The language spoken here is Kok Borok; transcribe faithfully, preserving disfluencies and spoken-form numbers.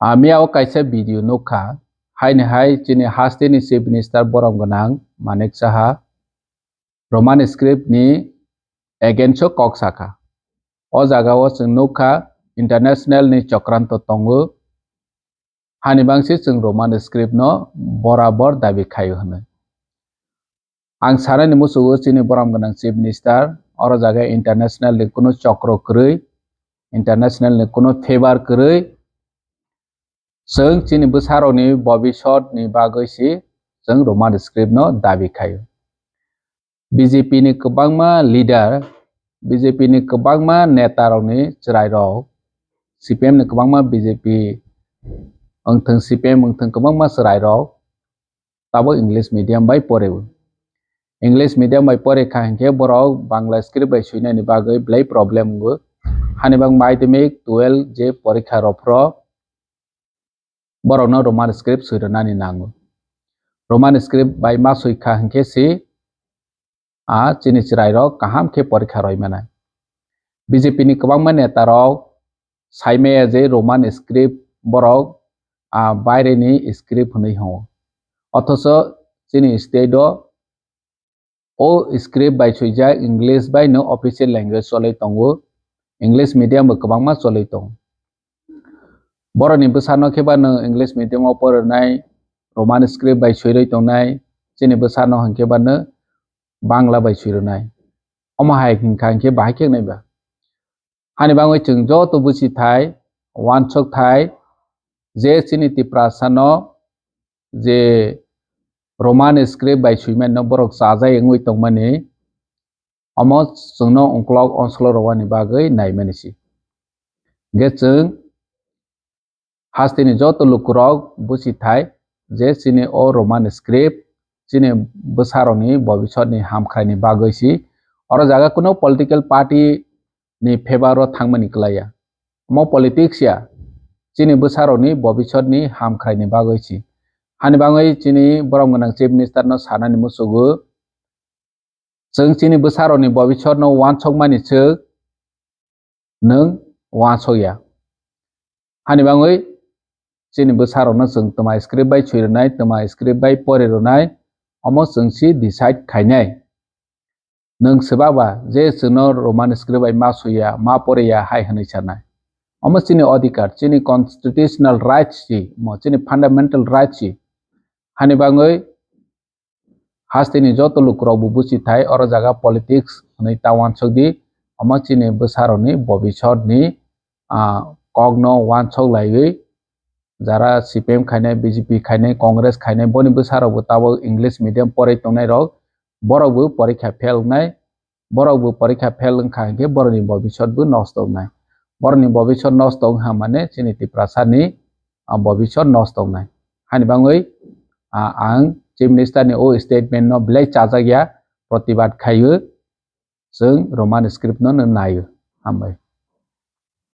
Ami o kaisa video nukha, haini hai chini hasteni Chief Minister borom gwnang Manik Saha Roman script ni against o kok sakha. O jaga o chwng nukha international ni chokranto tongo, hani bangsi chwng Roman script no borabor dabi khaio hwnwi. Ang sanani musugo chini borom gwnang Chief Minister, oro jaga international ni kunu chokro kwrwi, international ni kunu favor kwrwi, chwng chini bwsarokni bobisot ni bagwi si chwng Roman script no dabi khaio. B J P ni kwbangma leader, B J P ni kwbangma neta rokni chwrai rok, C P M ni kwbangma B J P wngthwng, C P M wngthwng, kwbangma chwrai rok tabuk English medium bai poreo. English medium bai pore kha hinkhe borok Bangla script bai swinani bagwi belai problem wngo. Hani bang madhyamik, twelve je porikha rok phro borokno Roman script swirwnani nango. Roman script bai ma swi kha hinkhe si a chini chwrai rok kaham khe porikha roi manai. B J P ni kwbangma neta rok saimaya je Roman script borok a baireni script hwnwi hwngo. Othocho chini state o o script bai swijak English bai no official language cholwi tongo, English medium bo kwbangma cholwi tongo. Borokni bwsano khe ba no English medium o porinai, Roman script bai swirwi tongnai, chini bwsano hinkhe ba no Bangla bai swirwnai. Omo hai hinkha hinkhe bahai khe wngnai ba. Hani bagwi chwng joto buchi thai, wansuk thai, je chini Tiprasa no je Roman script bai swimani no borok chajai wngwi tongmani, omo chwngno ongklok onsolo rwani bagwi naimani si. Hinkhe chwng hasteni joto lukurok buchi thai je chini o Roman script chini bwsarokni bobisotni hamkhraini bagwi si. Oro jaga kuno political party ni favor o thangmani kwlaiya. Omo politics ya, chini bwsarokni bobisotni hamkhraini bagwi si. Hani bagwi chini borom gwnang Chief Minister no sanani musugo, chwng chini bwsarokni bobisotno wansokmani swk nwng wansokya. Hani bagwi chini bwsarokno chwng twma script bai swi rwnai, twma script bai pori rwnai, omo chwng si decide khainai. Nwng swbaba je chwngno Roman script bai ma swiya, ma poriya hai hwnwi sanai. Omo chini odhikar, chini constitutional rights si, omo chini fundamental rights si. Hani bagwi hasteni joto lukurok bo buchi thai, oro jaga politics hwnwi ta wansuk di, omo chini bwsarokni bobisotni, ah, kokno wansok laiwi, jara C P M khainai, B J P khainai, Congress khainai, boni bwsarok bo tabuk English medium porwi tongnai rok, borok bo porikha fail wngnai, borok bo porikha fail wngkha hinkhe borokni bobisot bo nosto wngnai. Borokni bobisot nosto wngkha mane chini Tiprasani, ah, bobisot nosto wngnai. Hani bagwi, ah, ang Chief Minister ni o statement no belai chajakya, protibad khaio, chwng Roman script no naio. Hambai.